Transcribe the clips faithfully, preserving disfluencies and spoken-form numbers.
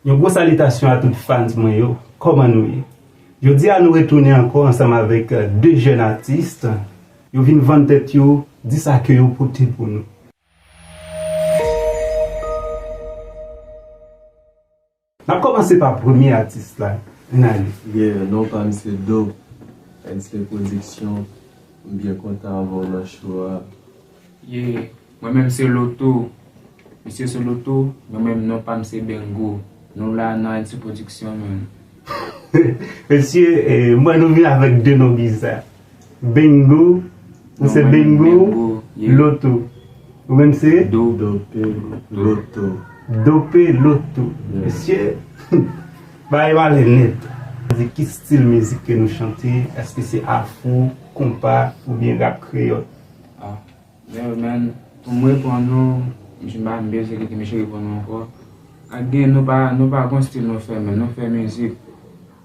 Yon gwo salitasyon a tout fans mwen yo. Kòman nou ye? Jodi a nou retounen ankò ansanm avèk, euh, de jèn atis. Yo vin vann tèt yo, di sa ke yo pote pou nou. N ap kòmanse pa premye atis la. Ann ale. Yeah, non pa m se Dope, N C Production. M byen kontan avè w nan show a. Yeah, mwen menm se Loto. Misye se Loto, mwen menm non pa m se Bengo. Nou la nan N C Production menm. Mesye, eh, mwen nou vin avèk de non biza. Bengo, ou se Bengo, Loto. Ou menm se? Dope Loto. Dope Loto. Mesye, bagay male nèt. Di ki stil mizik ke nou chante, èske se afro, konpa oubyen rap kreyòl? Ah, men, men, pou mwen reponn nou, m pa m bezwen kite mesye reponn nou ankò. Ak gen, nou pa, nou pa gon stil nou fè, men nou fè mizik.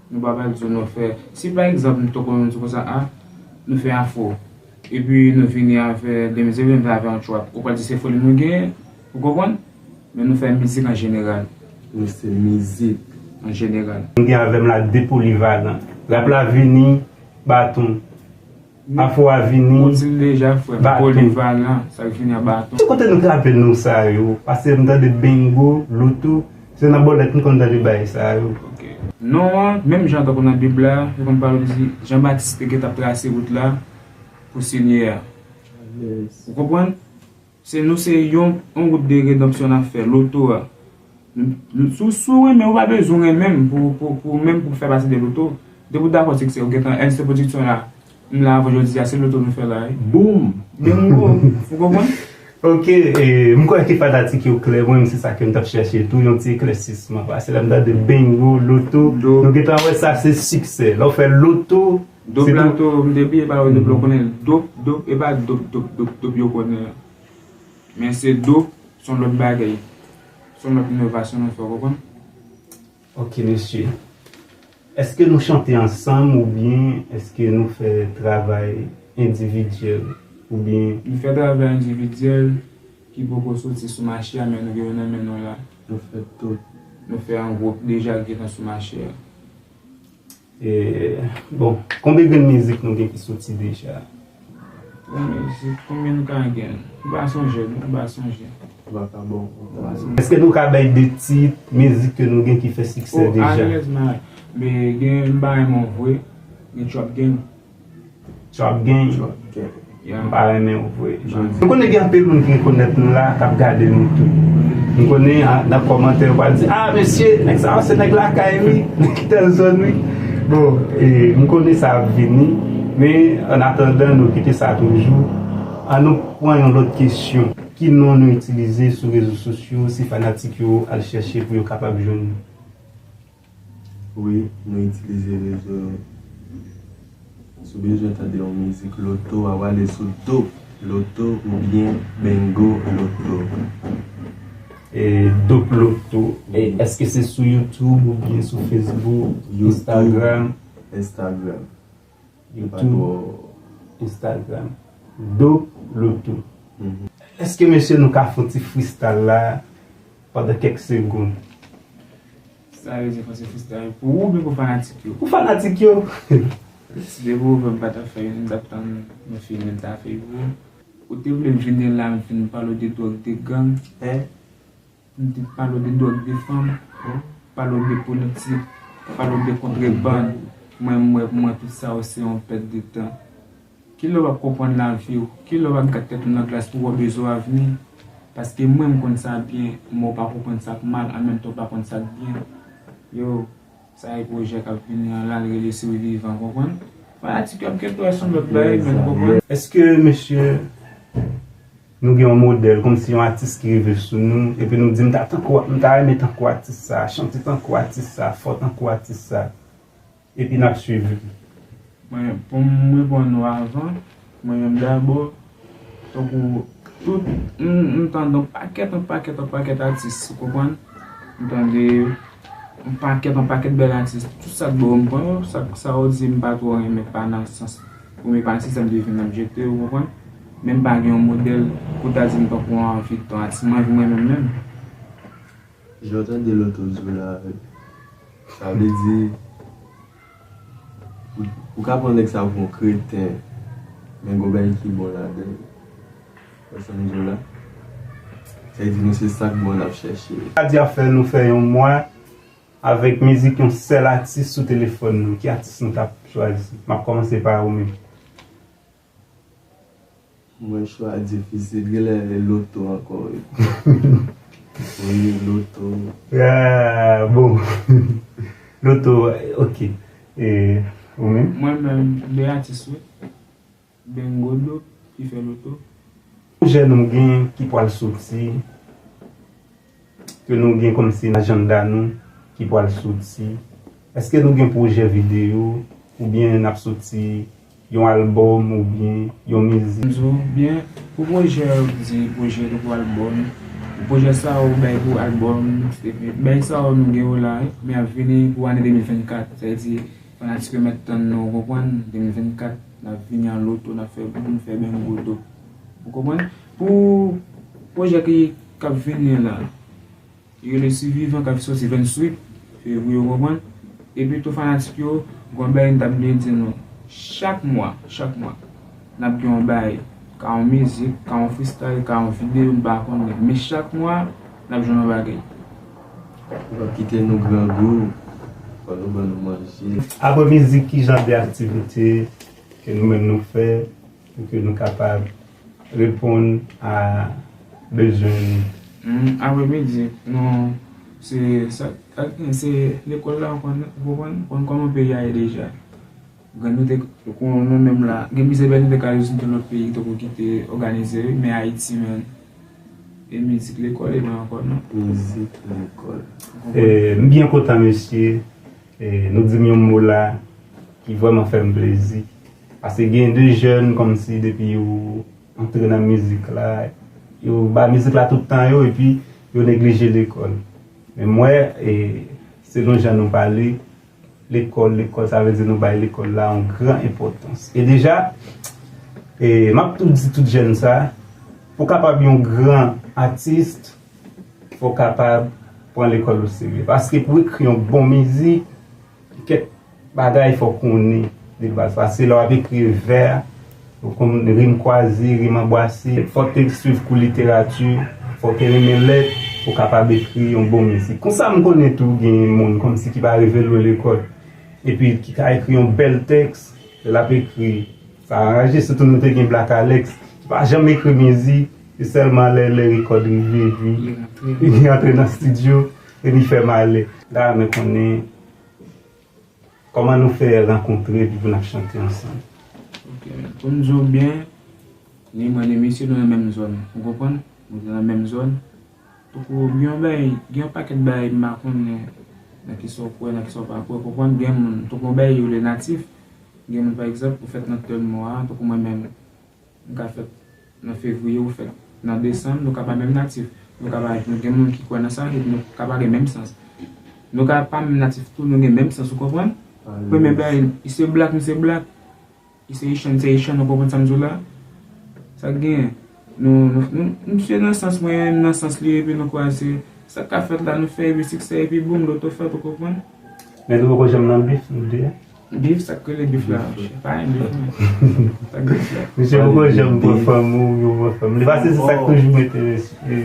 Nou pa pral di w nou fè. Si pa egzanp, m toko nou di konsa, a, nou fè afro. Epi nou vini avè de mizik, vin avè yon trap. Ou pral di se foli nou genyen, ou konprann? Men nou fè mizik an jeneral. Nou se mizik. An jeneral. M gen avè m la de polivalan. Rap la vini, baton. Afro a vini. Ou di l deja, frè m. Polivalan, sa k vini a baton. Ki kote nou trape non sa yo? Paske m tande Bengo, Loto, se nan bòlèt m konn tande bagay sa yo. Ok. Non an, menm jan tankou nan Bib la, yo konn pale di Jan Batis te gentan ap trase wout la pou Senyè a. Ou konprann? Se nou se yon, yon wout de redanpsyon n ap fè, Loto a. Si w, si w renmen, ou pa bezwen renmen m pou, pou, pou menm pou fè pati de Loto. Depi w dakò siksè, ou gentan N C Production la. M la avè w jodi a, se Loto nou fè la wi. Boom! Bengo, ou konprann? Ok, e, m kwè ke fanatik yo klè, mwen menm se sa ke m t ap chèche tou, yon ti eklèsisman. Paske lè m tande Bengo, Loto, nou gentan wè sa se siksè. Lè w fè Loto, Dope la tou, m te bliye pale w Dope la, ou konnen Dope, Dope, e pa Dope, Dope, Dope, Dope yo konnen an. Men se Dope, se yon lòt bagay. Se yon lòt inovasyon nou fè, ou konprann? Ok, mesye. Èske nou chante ansanm oubyen èske nou fè travay endividyèl oubyen? Nou fè travay endividyèl ki poko soti sou mache a, men nou gen yo nan men nou la. Nou fè tout. Nou fè an gwoup deja ki gentan sou mache a. E, bon, konbyen grenn mizik nou gen ki soti deja? Bon, mizik, konbyen nou ka gen? M pa sonje, non, m pa sonje. Vakabon. Èske nou ka bay de tit mizik ke nou gen ki fè siksè deja? Alèz, man. Men gen M Pa Renmen W vre, gen Trap Gang. Trap Gang? Trap Gang. Ya. M pa renmen w vre. M konnen gen anpil moun ki rekonèt nou la, k ap gade nou tou. M konnen a, nan kòmantè yo pral di, ah, mesye, nèg sa yo se nèg lakay wi, nèg tèl zòn wi. Bon, e, m konnen sa ap vini, men an atandan nou kite sa toujou, an nou pran yon lòt kesyon. Ki non nou itilize sou rezo sosyo si fanatik yo al chèche pou yo kapab jwenn nou? Wi, nou itilize rezo yo. Si w bezwen tande yon mizik Loto, w ap ale sou Dope Loto oubyen Bengo Loto. E, Dope Loto. E, èske se sou YouTube oubyen sou Facebook, YouTube. Instagram? Instagram. YouTube, Instagram. Dope Loto. Èske mesye nou ka fè yon ti freestyle la pandan kèk segonn? Sa vle di fè yon ti freestyle pou ou oubyen pou fanatik yo? Pou fanatik yo. Si depi ou vle m pa t ap fè youn, m t ap tann nou fini, m ta fè pou ou. Ou te vle m vini la, m vin pale w de dwòg, de gang. Hein? M te pale w de dwòg, de fanm, pale w de politik, pale w de kontrebann. Mwen, m wè pou mwen tout sa yo se yon pèt de tan. Kilè w ap konprann lavi w? Kilè w ap gad tèt ou nan glas pou w wè bezwen w avni? Paske mwen, m konn sa byen, men w pa konprann sa k mal, an menm tan w pa konn sa k byen. Yo, sa e pwojè k ap vini an la, l rele Swivivan, konprann? Fanatik yo ap gen dwa sou lòt bagay, men konprann? Èske mesye nou gen yon modèl, kòmsi yon atis ki rive sou nou, epi nou di, m ta tankou, m ta renmen tankou atis sa, chante tankou atis sa, fò tankou atis sa, epi n ap swiv li? Mwen, pou m reponn ou avan, mwen menm dabò, tankou tout, m, m tande yon pakèt, yon pakèt, yon pakèt atis, ou konprann? M tande yon pakèt, yon pakèt bèl atis, tout sa k bò m pran yo, sa, sa yo di m pa twò renmen, pa nan sans, oubyen pa nan sistèm de vi m n ap jete, ou konprann? Men m pa gen yon modèl pou ta di m tankou yon anvi tan atis, m anvi mwen menm menm. Jan w tande Lotto di w la, sa vle di, ou, ou ka pran nèg sa pou yon kreten, men gon bagay ki bon ladan l. Wè sa m di w la? Sa vle di nou se sa k bon n ap chèche. Sa di ap fè nou fè yon mwa avèk mizik yon sèl atis sou telefòn nou. Ki atis nou t ap chwazi? M ap kòmanse pa ou menm. Mwen chwa difisil, genlè Lotto ankò, wi. Wi, Lotto. Ah, bon. Lotto, ok. E ou menm? Mwen menm, de atis, wi. Bengodo, ki fè Lotto. Pwojè nou gen ki pral soti, ke nou gen kòmsi nan ajanda nou ki pral soti? Èske nou gen pwojè videyo oubyen n ap soti yon albòm oubyen yon mizik? M di w byen, pou pwojè, yo di pwojè nou pou albòm, pwojè sa yo bay pou albòm, epi bay sa yo nou gen yo la, men ap vini pou ane de mil vennkat, sa vle di fanatik yo mèt tann nou, ou konprann? De mil vennkat, n ap vini an Lotto, n ap fè, nou fè Bengodo, ou konprann? Pou pwojè ki, k ap vini la, yo rele Sivivan k ap soti venntuit fevriye, ou konprann? Epi tou fanatik yo, gon bagay m t ap vle di nou. Chak mwa, chak mwa, n ap gen yon bagay. Ka yon mizik, ka yon freestyle, ka yon videyo, m pa konnen. Men chak mwa, n ap jwenn yon bagay. Ou p ap kite nou grangou, fò nou ban nou manje. Apre mizik, ki jan de aktivite ke nou menm nou fè pou ke nou kapab reponn a bezwen nou? Hmm, apre mizik, nou, se sa, sa k gen, se lekòl la, ou konn, ou konprann, konn kòman peyi a ye deja. Gen nou te, kon nou menm la, gen plizyè bagay nou te ka rezon de lòt peyi, tankou ki te òganize, wi, men Ayiti, men, e mizik lekòl, e mwen ankò, non. Mizik lekòl. E, m byen kontan, mesye. E, nou di m yon mo la ki vrèman fè m plezi. Paske gen de jèn kòmsi depi yo antre nan mizik la, yo ba mizik la tout tan yo, epi yo neglije lekòl. Men m wè, e, selon jan nou pale, lekòl, lekòl, sa vle di nou bay lekòl la yon gran enpòtans. E deja, e, m ap tou di tout jèn sa, pou w kapab yon gran atis, fò w kapab pran lekòl ou serye. Paske pou ekri yon bon mizik, kèk bagay fò w konnen de baz. Paske lè w ap ekri vè, ou konn rim kwaze, rim anbwase, fò w te swiv kou literati, fò w te renmen lèt, pou w kapab ekri yon bon mizik. Konsa m konnen tou gen moun kòmsi ki pa rive lwen lekòl, epi ki ka ekri yon bèl tèks, lè l ap ekri, sa anraje, sitou nou te gen Black Alex, ki pa janm ekri mizik, se sèlman lè, lè rekòd rive, epi li rantre nan estidyo, epi li fè malè. La, mwen konnen kòman nou fè rankontre epi pou n ap chante ansanm. Ok, pou m di w byen, ni mwen ni misye nou nan menm zòn, ou konprann? Nou te nan menm zòn. Tankou gen yon bagay, gen yon pakèt bagay m pa konnen nan kisa w kwè, nan kisa w pa kwè, ou konprann? Gen moun, tankou yon bagay yo rele natif, gen moun pa egzanp ou fèt nan tèl mwa, tankou mwen menm, m ka fèt nan fevriye, ou fèt nan desanm, nou ka pa menm natif. Nou ka pa, nou gen moun ki kwè nan sa, epi nou ka pa gen menm sans. Nou ka pa menm natif tou, nou gen menm sans, ou konprann? Premye bagay, li se black, nou se black. Li se Echan, se Echan, ou konprann sa m di w la? Sa k genyen? Nou, nou, nou, misye nan sans mwen, mwen nan sans li, epi nou kwaze. Sa k ka fèt la, nou fè, epi siksè, epi boum, Lotto fèt, ou konprann? Men nou poko janm nan bif, nou de a. Bif, sa k rele bif la, monchè? Pa gen bif, non. Sa k bif la? Misye poko janm pran fanm ou, yo pran fanm. Li pase se sa k toujou mete, e,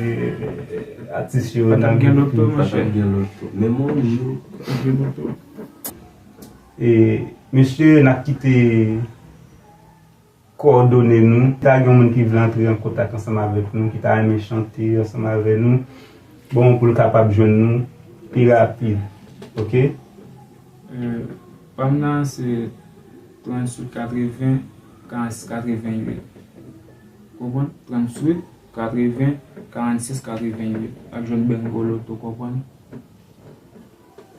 atis yo nan bif. Pa t ap gen Lotto, monchè. Pa t ap gen Lotto. Menm yon jou. Pa t ap gen Lotto. E, mesye, n ap kite kowòdone nou. Ta gen yon moun ki vle antre an kontak ansanm avèk nou, ki ta renmen chante ansanm avè nou, bon, pou l kapab jwenn nou pi rapid. Ok? E, pa m nan se tranntuit katreven, karannsis katreventuit. Konprann? Tranntuit katreven, karannsis katreventuit. Ap jwenn Bengo Lotto, konprann?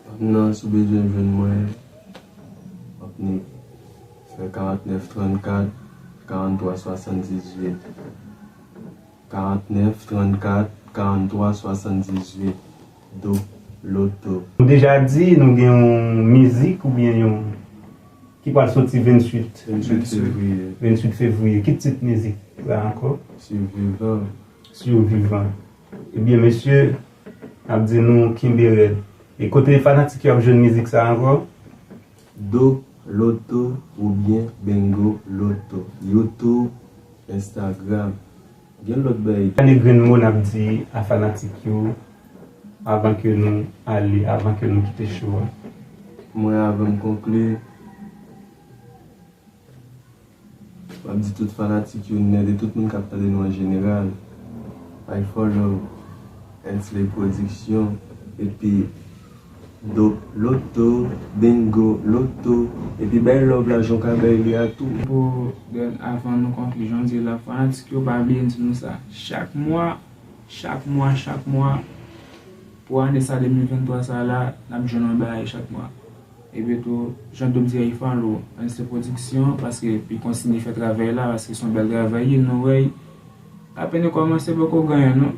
Pa m nan, si w bezwen jwenn mwen, w ap ni fè karantnèf trannkat, karanntwa swasanndizuit. Karantnèf trannkat, karanntwa swasanndizuit. Do, Lotto. Nou deja di nou gen yon mizik oubyen yon, ki pral soti venntuit. Venntuit fevriye. Venntuit fevriye. Ki tit mizik la ankò? Survivant. Survivant. Ebyen, mesye, N ap di nou kenbe rèd. E kote fanatik yo ap jwenn mizik sa ankò? Dope Loto oubyen Bingo Loto. YouTube, Instagram. Gen lòt bay. Gade grenn mo n ap di a fanatik yo avan ke nou ale, avan ke nou kite show a. Mwen, avan m konkli, m ap di tout fanatik yo nèt e tout moun k ap tande nou an jeneral, I follow Ensley Production epi Dope Loto, Bingo Loto, epi bay love la jan w ka bay li a tou. Pou, then, avan nou konkli, jan w di la, fanatik yo pa bliye n di nou sa. Chak mwa, chak mwa, chak mwa, pou ane sa de mil venntwa sa la, n ap jwenn yon bagay chak mwa. Epi tou, jan Dope di a, i follow Ensley Production, paske pou kontinye fè travay la, paske se yon bèl travay, ye nou wè, apèn nou kòmanse poko gen anyen non.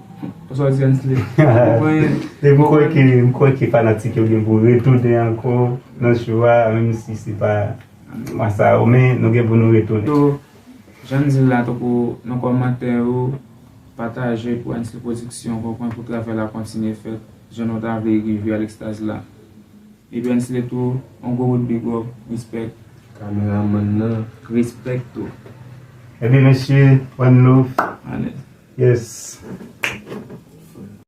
Sa w di Ensley? Poko gen anyen. E m kwè ke, m kwè ke fanatik yo gen pou retounen ankò nan show a, menm si se pa mwa sa yo, men nou gen pou nou retounen. Tou, jan n di l la, tankou nan kòmantè yo, pataje pou Ensley Production, konprann, pou travay la kontinye fèt, jan nou ta vle rive a lekstaz la. Epi Ensley tou, yon gwo bout big up, respect. Kameramann nan. Respect tou. Ebyen mesye, one love. Alèz. Yes.